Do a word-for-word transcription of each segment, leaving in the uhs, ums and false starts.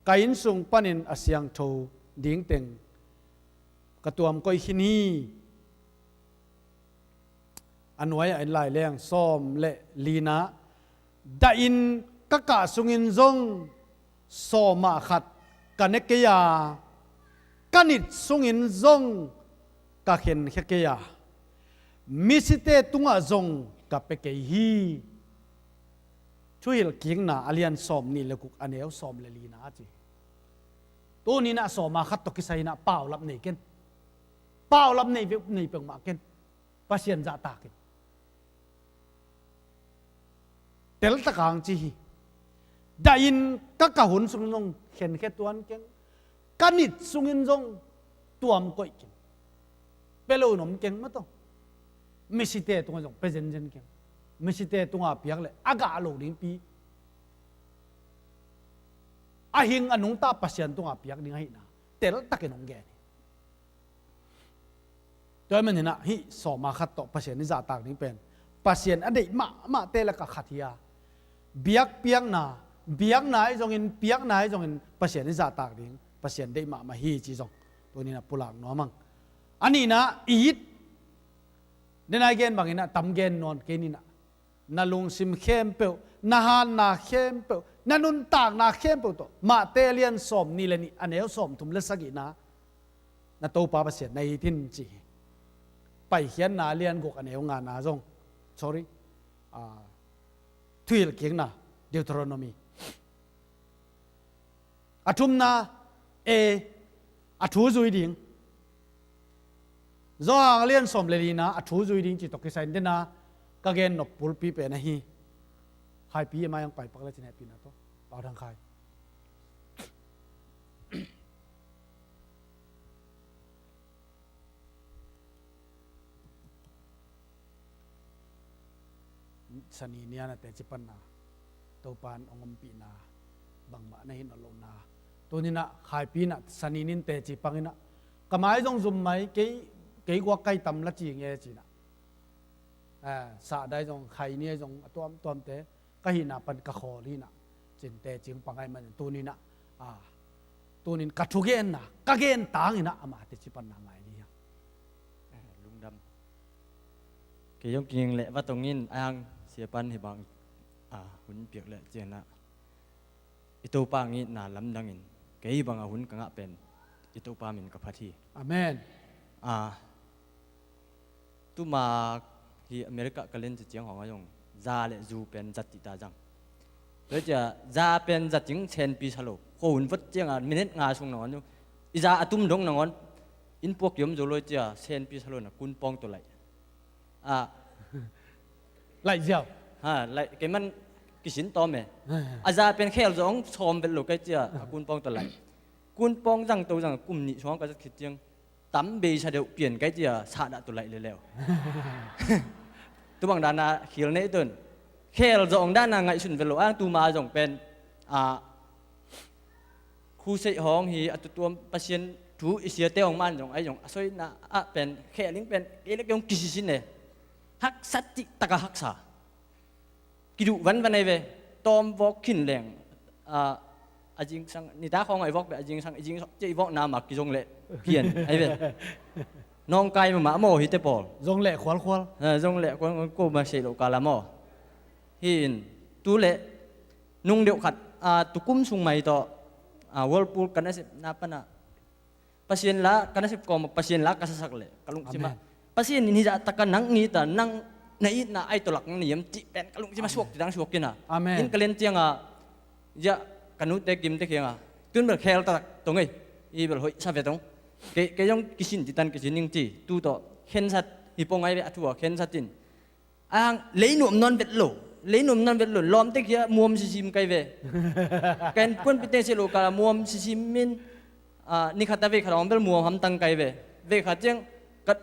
ka inn sung panin a siangtho ding teng ka tuam koih khin hi. A nuai-ah en lai leng, sawm le lina, dahin ka kah sungin zong sawmah khat ka ne kei a, ka nit sungin zong ka khenkhia kei a, misite tungah zong ka pia kei hi. Thuhilhkikna a lian sawm nih le guk, a neu sawm le lina a ci. Tuni-in ah sawma khat tawh kisai-in ah paulap nei ken. Paulap nei ve, nei peuhmah ken. Pasian zahtak in. Teltak hang ci hi. Dahin ka kah hun sung zong khenkhia tuan keng. Ka nit sungin zong tuam koih keng. Pia lo in om keng mah tawh. Misite tungah zong pia zenzen keng. Misite tungah piak leh a gah lo dingpi. A hing a nungta Pasian tungah piak ding ahihna teltakin hong gen hi. Tua ahih manin ah hih sawma khat tawh Pasian i zahtak ding pen, Pasian a deih mahmahte lakah khat hi a, biakpiakna, biakna ahi zongin, piakna ahi zongin Pasian i zahtak ding Pasian deih mahmah hi ci zong tuni-in ah pulak nuam ing. A nihna, it. Denai gen bangin ah tam gen nawn kei ni-in ah, na lungsim khempeuh, na hanna khempeuh, na nuntakna khempeuh tawh Matthai a lian sawm nih le nih, a neu sawm thum le sagihna, na Topa Pasian na it in ci hi. Paikhiatna a lian guk, a neu ngana zong, sorry, ah, Thuhilhkikna, Deuteronomy. A thumna, e, a thu zui ding. Johan a lian sawm le lina, a thu zui ding ci tawh kisai-in dena ka gen nop bulpi pen ahi. Khaipi a mai-ah hong paipak le cin, hehpihna tawh. Pau Thang Khai. Sani ni-a na teci panna, Topa in hong ompihna, bangmah na hi nawn lohna. Tuni-in ah Khaipi in ah Sani ni-in teci pang in ah, ka mai zong zum mai, kei, kei guak kai tam la ci nge ci-in ah. Eh, sahdah zong, khai ni zong a tuamtuamte ka hihna pan ka khawl hi-in ah, cin teci pang ahih manin tuni-in ah, ah, tuni-in ka thugenna, ka gen tangin ah amah teci panna ngai ding hi hang. Eh, lungdam. Kei zong kinging leh va tong in, a hang Sia Pan hih bang, ah, hun piak leh ciangin ah, i Topa hong itna lamdangin kei bang a hun ka ngah pen i Topa min ka phat hi. Amen. Ah, tuma hi America ka len ciang hong a zong, za le zu pen zat cihta zang. Tua hi ciang za pen zat cing senpi sa lo. Khua hun vot ciangin minute nga sung nangawn, i za a tum dong nangawn, inn puak kiom zo lo hi ciang senpi sa lo-in a kunpawng tawh laih. Ah. Laih ziau. Ha, laih, kei man kisin tawm e. A za pen khel zawh hong sawm vet lo ka hih ciang a kunpawng tawh laih. Kunpawng zangto zang kum nih sung ka zat khit ciang, tam beisa deuh pian ka hih ciang sahdah tawh laih leuleu. Tua bang dan a khil nei tun. Khel zawh hong dan a ngaihsun vet lo, a tuma zong pen, ah, Khusei hong hi a tutuam Pasian thu i siate hong man zong, ahi zong a soina ah pen, khel ding pen kei le kei hong kisisin e. Haksa cihtak a haksa. Kiduh vanvan ahi ve. Tawm vawk khin leng, ah, a zingsang, nitak hong a i vawk pen a zingsang, i zingsang ciang i vawkna mah kizong leh pian ahi ve. Nawngkai mahmah maw hihte pawl. Zong leh khualkhual. Ah, zong leh khualkhual, ko mah sei lo kal a maw. Hi in, tu leh nung deuh khat, ah, tukum sung mai tawh, ah, World Pool ka nasepna pan ah, Pasian la ka nasep kawm ah, Pasian la ka sasak leh ka lungsim ah, Amen. Pasian in hih zahtak a nang it a, nang na itna ahi tawh lak na hiam cih pen ka lungsim ah suak cih dan suak kei-in ah. Amen. Inn ka len ciang ah, ziah ka nute kimte kiang ah, tun bel khel taktak tong ei, i bel hoih sa ve tong. Kei, kei zong kisin cih tan kisin ning ci, tu tawh khensat hi pong ahi ve, a thu ah khensat in. A hang lei nuam nawn vet lo. Lei nuam nawn vet lo. Lawmte kiang ah muam sisim ka hi ve. Ken puanpite sia lo kal a muam sisim in, ah, ni khat a vei khat hong bel muam hamtang ka hi ve. Vei khat ciang ka,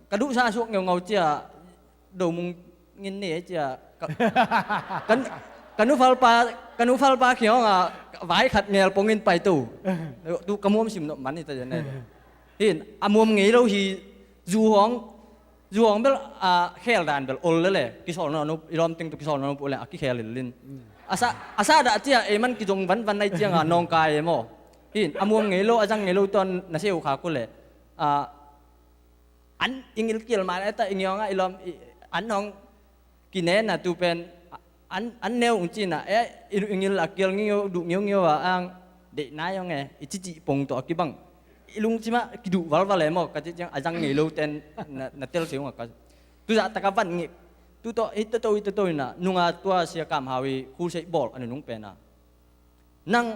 ka duhsa suak ngeungau ciang, do mung ngin nei ciang, ka, ka, ka nu falpa, ka nu falpa kiang hong a vai khat ngel pong in pai to. Tu ka muam sim nop man hi ta zen ahi ve. Hi in, a muam ngei lo hi, zu hong, zu hong bel, ah, khel dan bel ol lel e, kisawl nawn uh, i lawm teng tawh kisawl nawn uh leh a kikhel lel in. Mm. A sa, a sa dah cia, ei man kizong vanvan nai cianga nawngkai e maw. Hin, a muam ngei lo, a zang ngei lo tuan na se uh kha kule. A, an i ngil kial mah le ta i ngiawnga i lawm, i, an hong kinena tu pen, an, an neu ung cina, e, i, i ngil a kial ngiau, duh ngiau ngiau a ang, deih nai ong e, i cici pong tawh a kibang. I lungcima kiduh valval e maw, ka ci ciang a zang ngei lo ten na, na tel se unga ka. Tuzah taka van ngik. Tu tawh, hita to, hita to ina, nunga tua sia kam hau i, khulsei bawl, a nunung pena. Nang,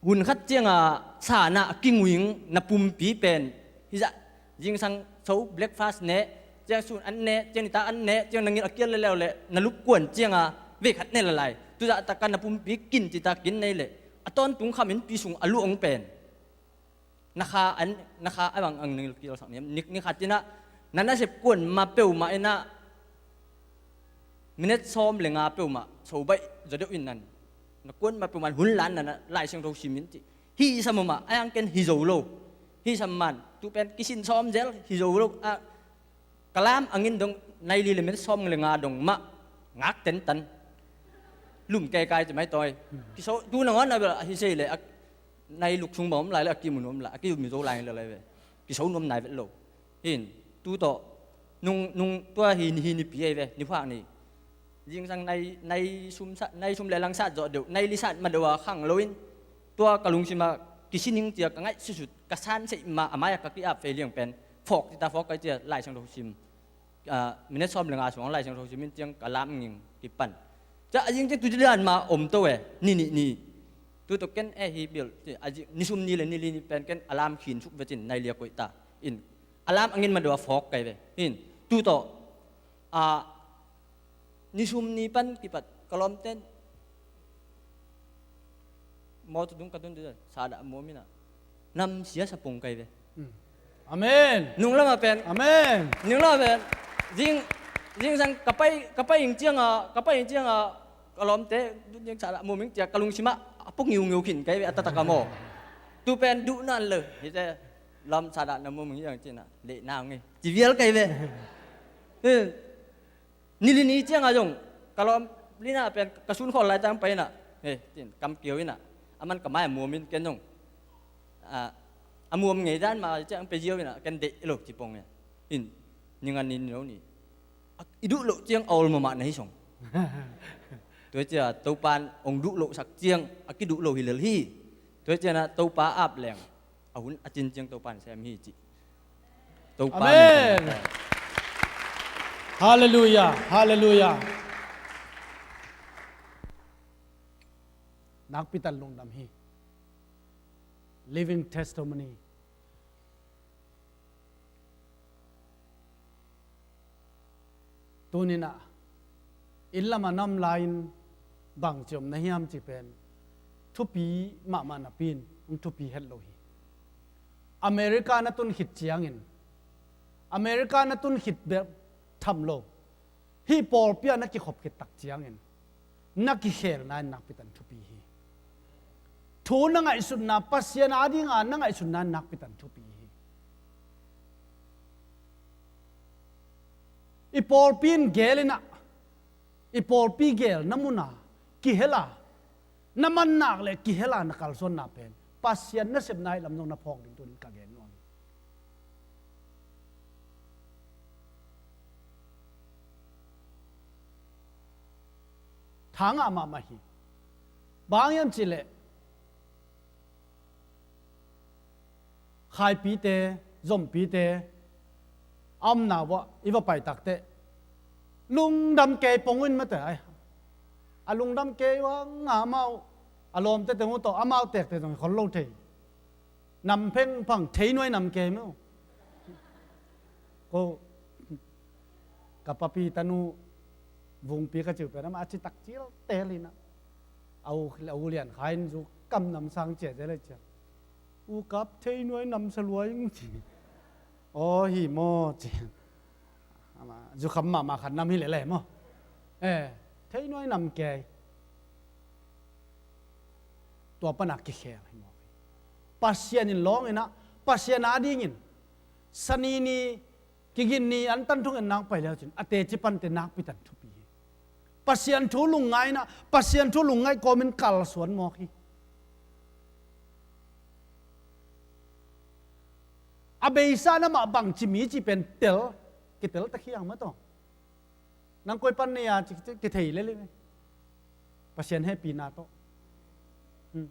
hun khat cianga sana a kinguing na pumpi pen, hizah, zingsang so breakfast ne, ciang sun an ne, ciang nita an ne, ciang nangil a kial leleu le, na lupkuan cianga, vei khat ne lalai. Tuzah taka na pumpi kin cita kin nei le, a tawntung khamin pi sung a luang pen. Na kha an, na kha a bang ang nangil kial sak niam. Nik, nik khat ina, na nasep kuan ma peu ma ina, minute sawm le nga peuhmah, so baih zaw deuh in nan. Na kuan mah peuhmah hun lan nan, Lai Siangtho simin ci. Hi sam mah, a yang ken hi zo lo. Hi sam man, tu pen kisin sawm zel, hi zo lo. A, ka lam angin dong, nai li le minute sawm le nga dong mah, ngak ten tan. Lum kai kai ci mai tawi. Kiso, tu nangawn a bel, a hi sei le, a, nai luk sung bawm lai le, a kimu nuam lai, a kimu zo lai le lai ve. Kiso nuam nai vet lo. Hin, tu tawh, nung, nung tua hi, hi nipi ei ve, niphuak ni. Zingsang nai, nai sum sa, nai sum le lang sat zawh deuh, nai li sat ma deuh a khang loin. Tua ka lungsim a kisining cia ka ngaih susut, ka san seih ma a mai a ka ki-ap fei liang pen. Fawk tita fawk kai cia, Lai Siangtho sim. A, minute sawm le nga suang Lai Siangtho simin ciang ka lam nging kipan. Cia a zing ciang tu ci dan ma om to e, ni, ni, ni. Tu tawh ken e hi bil, a zing, ni sum ni le ni li ni pen ken a lam khin suk vecin, nai lia koih ta. In, a lam angin ma deuh a fawk kai ve. In, tu tawh, a, ni sum ni pan kipat, ka lawmten, mawtaw dung ka tun dih, sa dah a muam ina. Nam sia sa pung kai ve. Hmm. Amen. Nung lama pen. Amen. Nung lama pen. Zing, zingsang ka pai, ka pai ing cianga, ka pai ing cianga, ka lawmte, dun ciang sa dah a muam ing cia, ka lungsima, a pung ngiu ngiu khin kai ve, a tatak a maw. Tu pen duh nan le, hi te, lam sa dah na muam ing ciang cina, leh na ngi. Ci vial kai ve. Eh. Ni li ni cianga zong, ka lawm lina pen ka sun khawl lai tang pai ina. He, tin, kam kiau ina. A man ka mai a muam in ken zong. A, a muam ngei dan ma ciang pe ziau ina, ken deih lo ci pong ina. In, ni ngan ni ni lo ni. A, i duh lo ciang a ol mama na hi song. Tua cia, Topan ong duh lo sak ciang, a kiduh lo hi lel hi. Tua cia na Topa ap leng. A hun a cin ciang Topan sem hi ci. Topa Amen. Min thang. Halleluia, halleluia. Nakpitan lungdam hi. Living testimony. Tuninah inn lamah na om lai-in bang ci om na hiam ci pen thupi mahmah napi-in hong thupi het lo hi. America na tun khit ciangin America na tun khit bek tham lo. Hih pawlpi ah na kikhop khit tak ciangin na kikhelna in nakpitan thupi hi. Thu na ngaihsutna, Pasian adinga na ngaihsutna in nakpitan thupi hi. I pawlpi in gel inah, i pawlpi gel na muna kihela, na mannak le kihela na kalsuanna pen Pasian nasepna hi lam zong na phawk ding tunin ka gen nuam hi. Thangah mahmah hi. Bang hiam cihleh Khaipite, Zompite a omna uah i va pai takteh lungdam kei pong uh in mate ai. A lungdam kei uh a nga amau a lawmte teng uh tawh amau tekte zong i khol lo thei. Nam phengphang thei nuai nam kei meuh. Ko ka papi tanu Vungpi ka ciu pen amah a citak cil tel inah a u, a u lian kha in zu kam nam sang cia zel ai cia. U kap thei nuai nam sa luai ing ci. Aw hi maw ci. Amah zu kham mahmah khat nam hi lele maw. Eh, thei nuai nam kei. Tua pana kikhel hi maw. Pasian in lawng inah Pasian adingin Sani ni kigin ni an tan thung en nang pai leu cin a teci pante nakpitan thupi hi. Pasian thu lungngaihna, Pasian thu lungngaih kawmin kalsuan mawk hi. A beisa na mah bangci mi cih pen tel, kitel ta khiang mah tawh. Nang koi pan nei a ci, ci, kithei lel hi. Pasian hehpihna tawh. Hmm.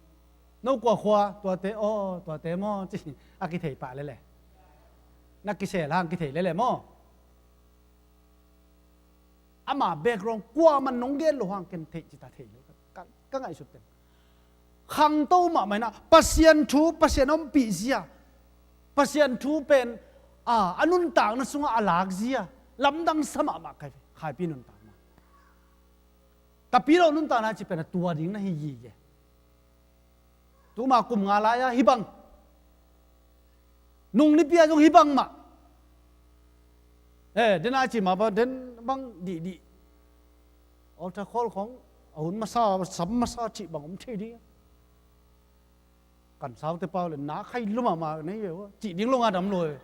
No kua khua, tuate, aw, tuate maw, ci a kithei pah lel e. Na kisel hang kithei lel e maw. Ama background kuaman nong gen lo hang ken thei ci ta thei lel. Ka, ka ngaihsut teng. Khangto mahmah in ah, Pasian thu, Pasian ompih zia, Pasian thu pen, a, a nuntakna sungah a lak zia, lamdang sa mahmah kai ve, Khaipi nuntakna. Tapi lo nuntakna cih pen a tua ding na hi gige. Tuma kum nga lai-a hih bang. Nung nipi-a zong hih bang mah. Eh, den a cih mah bang, den bang dihdih. Altar call khong, a hun masa, sam masa cih bang om thei ding. Kan saute pau le, na khai lua mahmah nei ve ua. Cih ding lo nga dam lo e.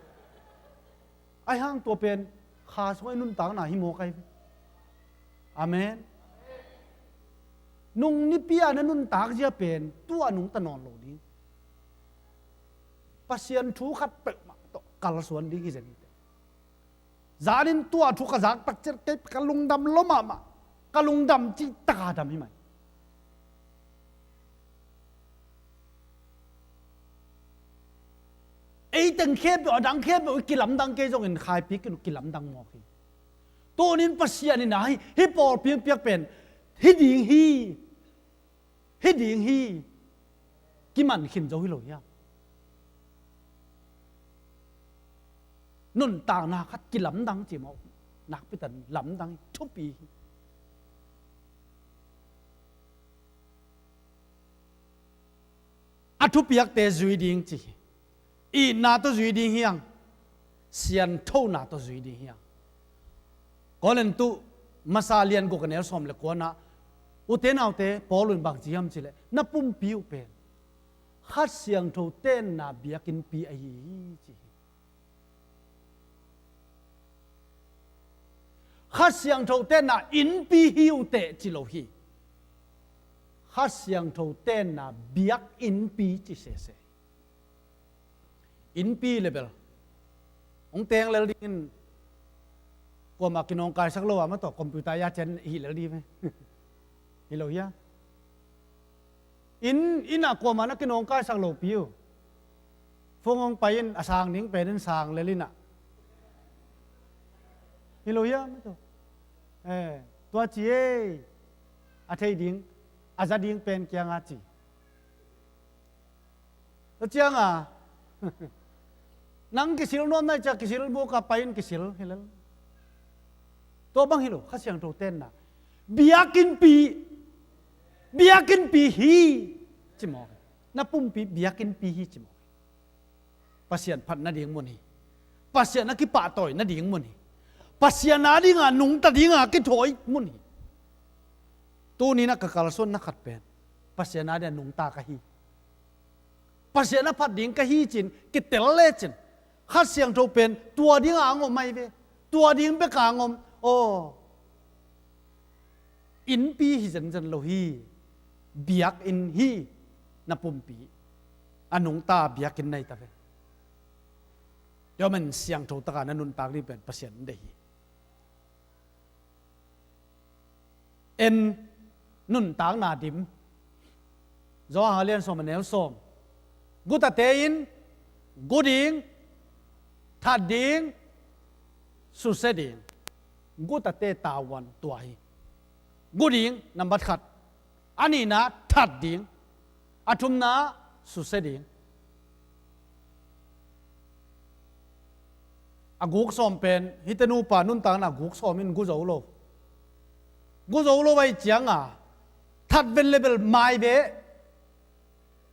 Ahi hang tua pen, kha sung a i nuntakna hi mawk ahi ve. Amen. Nung nipi-a na nuntak zia pen, tua nungta nawn lo ding. Pasian thu khat peuhmah tawh kalsuan ding hi zen hi te. Zanin tua thu ka zak takciat kei ka lungdam lo mahmah, ka lungdam cih taka dam hi mai. Ei teng khempeuh, a dang khempeuh i kilamdang kei zongin Khaipi kin kilamdang mawk hi. Tunin Pasian in ah hih, hih pawlpi piak pen, hih ding hi. Hih ding hi. Kiman khin zo hi lo hiam? Nuntakna khat kilamdang ci mawk. Nakpi tan lamdang hi, thupi hi. A thupiakte zui ding ci hi. Itna tawh zui ding hi hang. Sianthona tawh zui ding hi hang. Korintu masa lian guk a neu sawm le kuana, ute naute, Paul in bang ci hiam cih leh, na pumpi uh pen Kha Siangtho tenna biakinnpi ahi hi ci hi. Kha Siangtho tenna innpi hi uh teh ci lo hi. Kha Siangtho tenna biakinnpi ci sese. Innpi level hong teng lel dingin kuamah kinawngkaisak lo a, mah tawh computer ya cian hi lel ding ve. Hi lo hia? Inn, inn ah kuamah na kinawngkaisak lopi uh. Phone hong pai in a sang ding pen in sang lel in ah. Hi lo hia? Mah tawh. Eh, tua ci ei. A thei ding, a za ding pen kianga ci. Tua cianga nang kisil nuam nai cia kisil buka pai in kisil hi lel. Tua bang hi lo, Kha Siangtho tenna. Biakinnpi, biakinnpi hi ci mawk. Na pumpi biakinnpi hi ci mawk. Pasian phat nading mun hi. Pasian a kipahtawi nading mun hi. Pasian a dinga nungta dinga kithawi mun hi. Tuni na ka kalsuanna khat pen Pasian a dinga nungta ka hi. Pasian a phat ding ka hi cin kitel lecin, Kha Siangtho pen tua dinga ang om mai ve. Tua ding beka ang om. Aw. Innpi hi zenzen lo hi. Biakinn hi. Na pumpi a nungta biakinn na hi ta ve. Tua man siangtho taka na nuntak ding pen Pasian deih hi. En nuntakna dim. Johan a lian sawm a neu sawm. Gutate in gu ding, that ding, susia ding. Gutate tavuan tua hi. Gu ding, nambat khat. A nihna, that ding. A thumna, susia ding. A guk sawm pen, hihte nupa nuntakna guk sawm in gu zo lo. Gu zo lo ahih cianga, that vet le bel mai ve.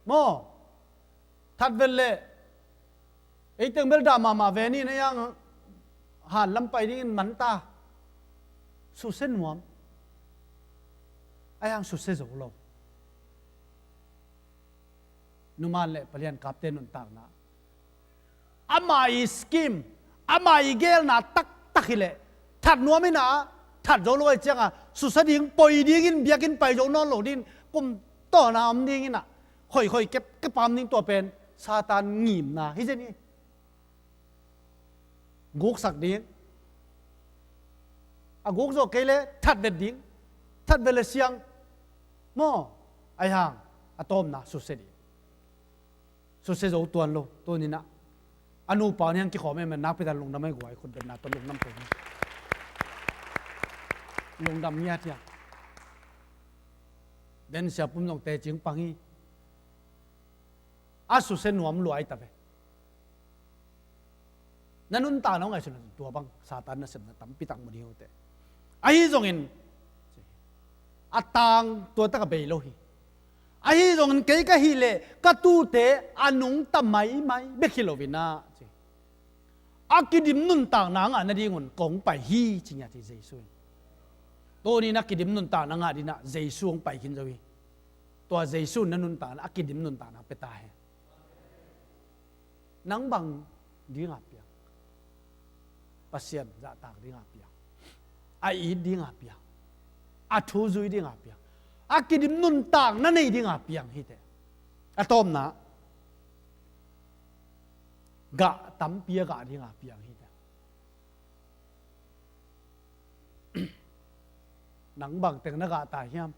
Maw? That vet le. Ei teng bel dah mahmah ve ni na yang han lam pai dingin man ta. Susia nuam. A yang susia zo lo. Numan le palian kapte nuntakna. Ama i scheme, ama i gelna taktak hileh, that nuam ina, that zo lo ahih cianga, susia ding, poi dingin, biakinn pai zo nawn lo dingin, kum tawn a om dingin ah, khoikhoi kep, kep a om ding, tua pen Satan ngimna hi zen hi. Guksak ding, a guk zawh kei leh thatvet ding, thatvet leh siang maw, ahi hang a tawpna susia ding. Susia zo tuan lo, tuni-in ah a nupa nih hong kikhawm em, nakpi tak lungdam hi, guai, khutbetna tawh lungdam kei hi. Lungdam ngiat hi a. Ben Sia Pum zong teci hong pang hi. A susia nuam lua hi ta ve. Na nuntakna hong ngaihsun leh tua bang Satan nasepna tampi tak mu ding hi uh teh. Ahi zongin a tang tua tak a bei lo hi. Ahi zongin kei ka hih leh ka tuute a nungta maimai bek hi lo-in ah, ci, a kidim nuntakna ngah nadingun kong pai hi, ci ngiat hi Jesu in. Tuni-in a kidim nuntakna ngah dingin ah Jesu hong pai khin zo hi. Tua Jesu in na nuntakna, a kidim nuntakna pia ta hen. Nang bang dinga piang? Pasian zahtak dinga piang, a it dinga piang, a thu zui dinga piang, a kidim nuntakna nei dinga piang hi teh. A tawpna, gah tampi a gah dinga piang hi teh. Nang bang teng na gah ta hiam?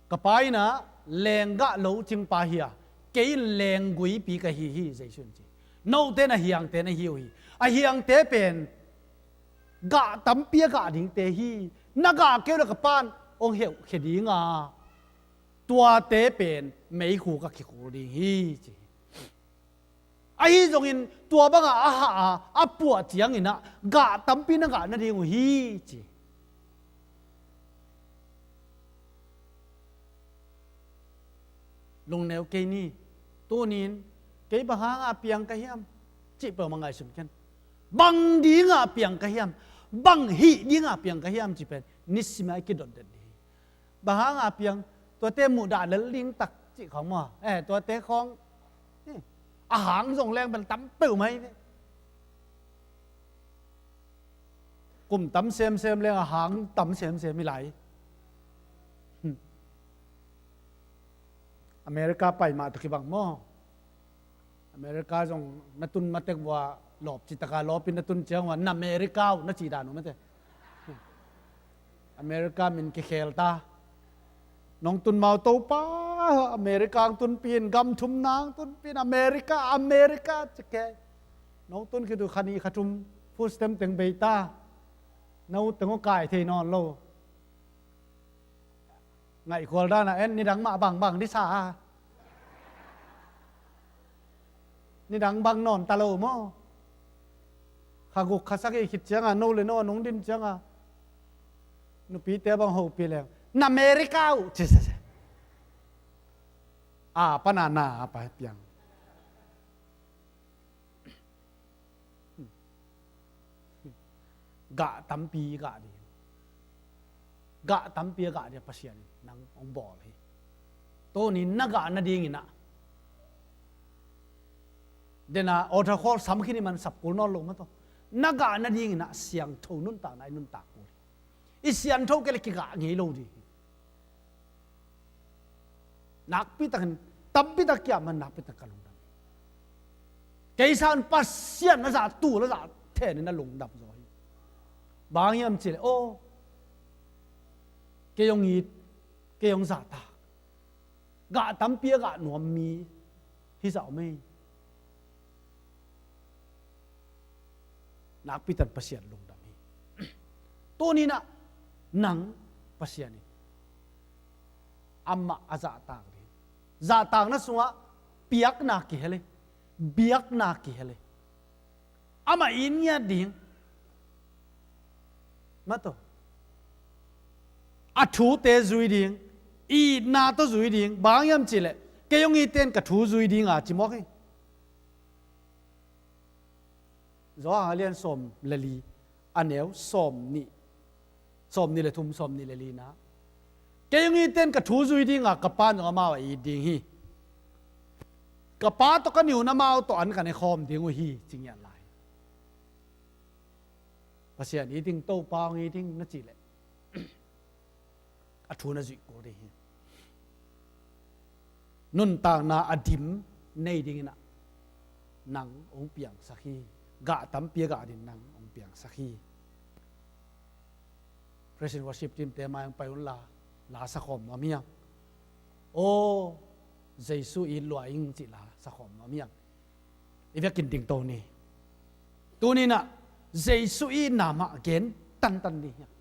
Ka Pa in ah leenggah lo cingpa hi a, kei in leenggui pi ka hi hi, Jesu in ci. Note in a hiangte na hi uh hi. A hiangte pen gah tampi a gah dingte hi. Na gah kei uh leh ka Pa in hong heuhkhia ding a, tuate pen meikhuk ah kikhul ding hi, ci. Ahi zongin tua bangah a hah a, a puah ciangin ah gah tampi na gah nading uh hi, ci. Lungneu kei ni. Tuni-in kei bang hanga piang ka hiam, cih peuhmah ngaihsun ken. Bang dinga piang ka hiam, bang hih dinga piang ka hiam, cih pen nisim a i kidot den ding hi. Bang hanga piang, tuate muhdah lel ding tak cih khawng maw? Eh, tuate khawng, eh, a hang zong leng pen tam peuhmah hi ve. Kum tam semsem leng a hang tam semsem hi lai. Hmm. America pai mah tawh kibang maw? America zong na tun matek vua, lawp citaka lawpin na tun ciang vua, na America uh na ci dan uh mate. America min kikhel ta. Nong tun mau Topa, America ang tunpin, gam thum nang tunpin, America, America, ci kei. Nong tun khit uh kha nih kha thum, food stamp teng bei ta. Na ut teng uh kai thei nawn lo. Ngaihkhual dan a en, nidang mah bangbang disa a, nidang bang nawn ta lo maw? Kha guk kha sagih khit cianga, no le no a nong din cianga, nupite bang hopih leng, na America uh, ci sese. A pana na a pa piang. Gah tampi gah ding. Gah tampi a gah ding a Pasian in nang hong bawl hi. Tuni na gah nadingin ah, dena altar call sam khin i man sap kul nawn lo mah tawh, na gah nadingin ah siangtho nuntakna i nuntak kul hi. I siangtho kei leh kigah ngei lo ding hi. Nakpi takin, tampi tak kiam man nakpi tak ka lungdam hi. Kei sangin Pasian a zah, tul a zah thenin a lungdam zaw hi. Bang hiam cih leh, aw, kei hong it, kei hong zahtak, gah tampi a gah nuam mi hi zah om ei. Nakpi takin Pasian lungdam hi. Tuni-in ah nang Pasian in amah a zahtak ding, zahtakna sungah piakna kihel hi, biakna kihel hi. Amah it ngiat ding, mah tawh, a thute zui ding, itna tawh zui ding. Bang hiam cih leh, kei hong itte in ka thu zui ding a, ci mawk hi. Johan a lian sawm le li, a neu sawm nih, sawm nih le thum, sawm nih le li na. Kei hong itte in ka thu zui ding a, ka Pa in zong amau a it ding hi. Ka Pa tawh ka nihun amau tawh an ka ne khawm ding uh hi, ci ngiat lai. Pasian it ing, Topa hong it ing na cih leh a thu na zuih kul ding hi. Nuntakna a dim nei dingin ah nang hong piangsak hi. Gah tampi a gah dingin nang hong piangsak hi. Praise and worship team te mai hong pai unla, la sakhawm nuam hiang. Aw Jesu it lua ing cih la sakhawm nuam hiang. I vekin dingto ni. Tuninah Jesu itna mah gen tantan ni hiang.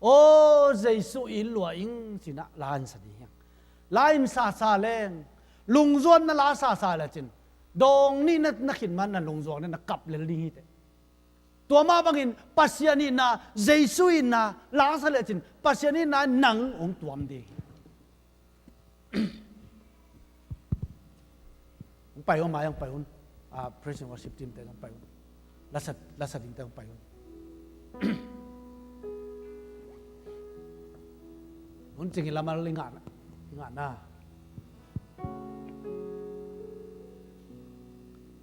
Aw Jesu it lua ing cinah la in sa ni hiang. La in sasa leng, lungzuanna la sasa le cin, dawng nih na, na khit man na lungzuang na kap lel ding hi teh. Tua mah bangin Pasian itna, Jesu itna la sa le cin, Pasian itna nang hong tuam ding hi. Hong pai un, mai hong pai un. Ah, praise and worship team te hong pai un. Lasa, lasa ding te hong pai un. Hun cing hi lamal i ngahna, i ngahna.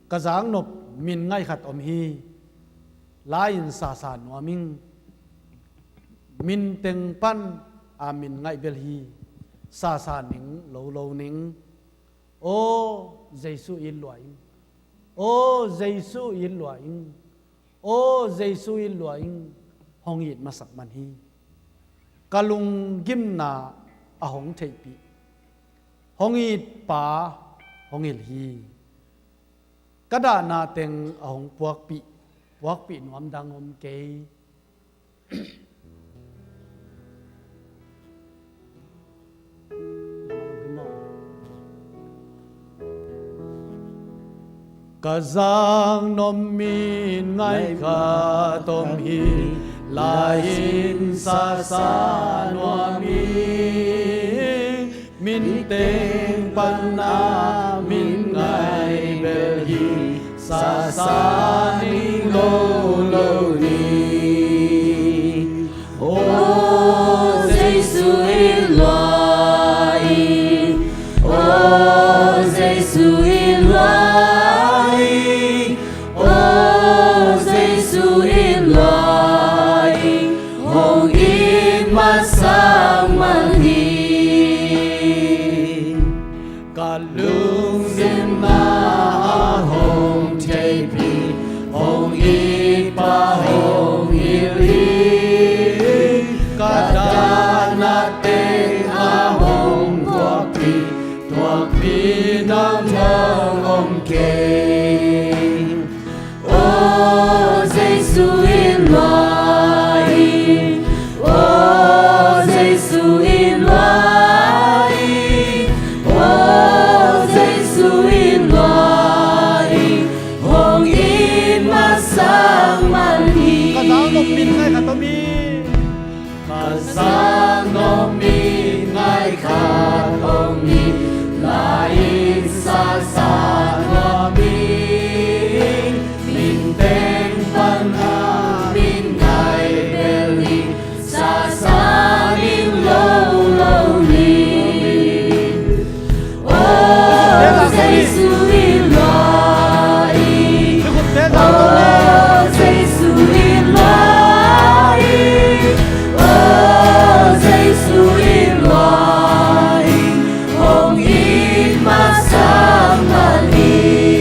Ka zaknop min ngaih khat om hi. La in sasa nuam ing. Min teng pan a min ngaih bel hi. Sasa ning, lo lo ning. Aw Jesu it lua ing. Aw Jesu it lua ing. Aw Jesu it lua ing. Hong it masak man hi. Ka lunggimna a hong theihpih, hong it pa hong hilh hi. Ka dahna teng a hong puakpih, puakpih nuam dang om kei. Ka zaknop min ngaih khat om hi. La in sasa nuam ing. Min teng pan a min ngaih bel hi. Sasa ning, lo lo ning. Aw Jesu it lua ing. Aw Jesu it lua ing. Aw Jesu it lua ing. Hong it masak man hi. Ka lungkimna a hong theihpih, hong it pa hong hilh hi. Ka dahna teng a hong puakpih, puakpih nuam dang om kei. Aw Jesu it lua ing. Aw Jesu it lua ing. Aw Jesu it lua ing. Hong it masak man hi. Ka zaknop min ngaih khat om hi. Ka zaknop min ngaih khat om hi. La in sasa nuam ing. Min teng pan a min ngaih bel hi. Sasa ning, lo lo ning. Aw Jesu it lua ing. Aw Jesu it lua ing. Aw Jesu it lua ing. Hong it masak man hi.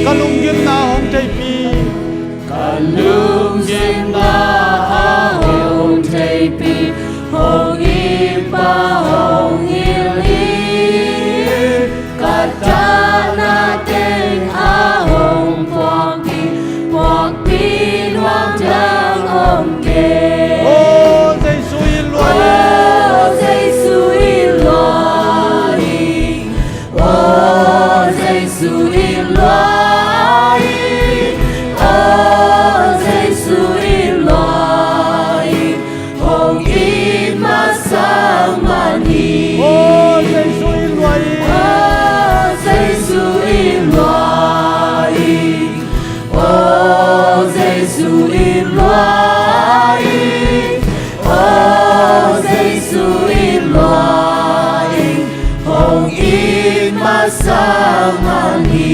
Ka lunggimna hong theihpih. Ka lungkimna a hong theihpih, hong it pa hong hilh hi. Ka dahna teng a hong puakpih, puakpih nuam dang om kei. Aw Jesu it lua ing. Aw Jesu it lua ing. Aw Jesu it lua ing. Aw Jesu it lua ing. Hong it masak man hi. Aw Jesu it lua ing. Aw Jesu it lua ing. Aw Jesu it lua ing. Aw Jesu it lua ing. Hong it masak man hi.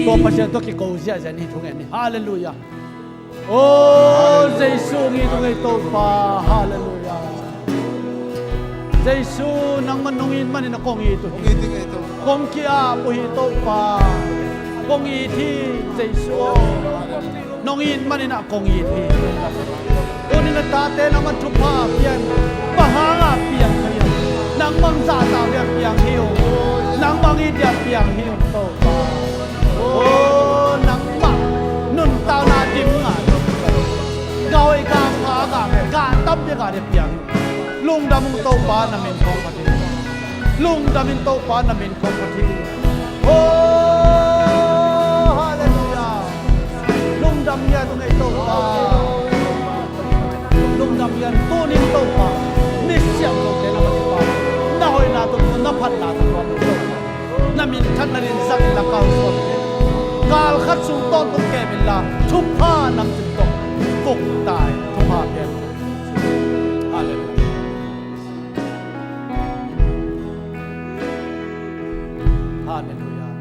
Tua Pasian tua kiko ziahziah ni, thungen ni. Halleluiah. Oh, Jesu hong it uh hi, Topa. Halleluiah. Jesu, nangman nong it manin ah kong it uh hi. Hong it hi, Topa. Kong ki-ap uh hi, Topa. Kong it hi, Jesu aw. Nong it manin ah kong it hi. Tuni-in ah tate, nangman thupha pia in. Bang hangin piang thei hiam? Nangmah hong zahtak dingin piang hi ung. Nangmah hong it dingin piang hi ung, Topa. Oh, nangmah nuntakna dim ngah, gah hoih gah pha gah pia, gah tampi gah dingin piang hi. Lungdam ung, Topa, na min kong phat hi. Lungdam ing, Topa, na min kong phat hi. Oh, halleluiah. Lungdam hi ung ei, Topa. Lungdam hi ung. Tuni-in, Topa, mi siangthote na min phat hi. Na hoihna tawh, na phatna tawh, Topa, na min thanna dingin zang inla, kalsuan in. Kal khat sung tawntung kem inla, thupha nangcin tawh vuk ta in. Thupha pia in. Halleluiah. Halleluiah.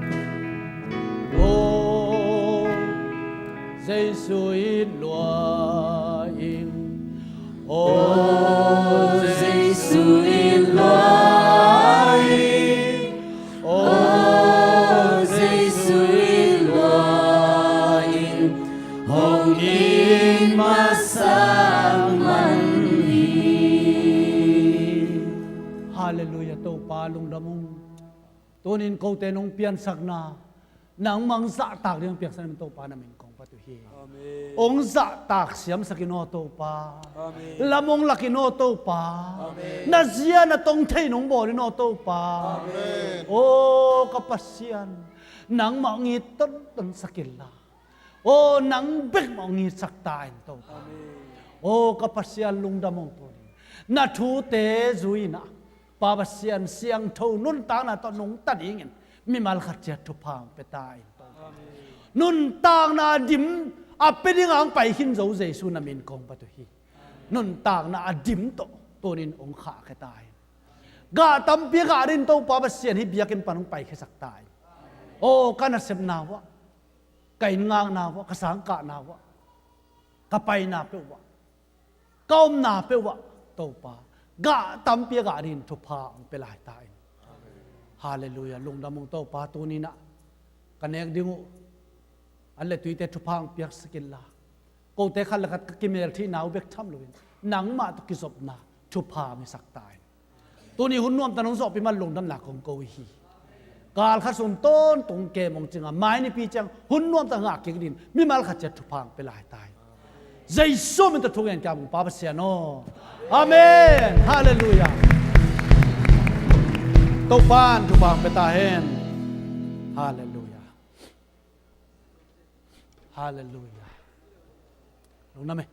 Oh, Jesu it lua ing. Oh, Jesu it lua ing. Oh, Jesu it lua ing. Hong it masa man hi. Halleluiah, Topa, lungdam ung. Tuni-in kote nong piansakna, nangmah hong zahtak dingin piangsak na min, Topa, na min kong phat uh hi. Amen. Hong zahtak siamsak in aw, Topa. Amen. Lam hong lak in aw, Topa. Amen. Na zia na tong thei nong bawl in aw, Topa. Amen. Aw ka Pasian, nangmah hong it tontonsak inla, aw, nang bek mah hong itsak ta in, Topa. Amen. Aw ka Pasian, lungdam ung. Tuni-in na thute zui-in ah, Pa Pasian, siangtho nuntakna tawh nungta dingin mimal khat ciat thupha hong pia ta in, Topa. Amen. Nuntakna a dim a pia dingin hong pai khin zo Jesu, na min kong phat uh hi. Nuntakna a dim tawh tuni-in hong khahkhia ta in. Gah tampi gah dingin, Topa Pasian, hih biakinn pan hong paikhiasak ta in. Aw, ka nasepna uah, ka inn ngakna uah, ka sangkahna uah, ka paina peuh uah, ka omna peuh uah, Topa, gah tampi gah dingin thupha hong pia lai ta in. Halleluiah. Lungdam ung, Topa, tuni-in ah ka nek ding uh an le tuite thupha hong piaksak inla, kote khat le khat ka kimelthihna uh bek tham loin, nangmah tawh kizopna thupha hong hisak ta in. Tuni hun nuamtak nong zawhpih man lungdamna kong ko uh hi. Kal khat sung tawntung kem hong cing a, mai Nipi ciang hun nuamtak ngah kik dingin mimal khat ciat thupha hong pia lai ta in. Jesu min tawh thu ngen ka hi ung, Pa Pasian aw. Amen. Halleluiah. Topa'n thupha hong pia ta hen. Halleluiah. Halleluiah. Lungdam e.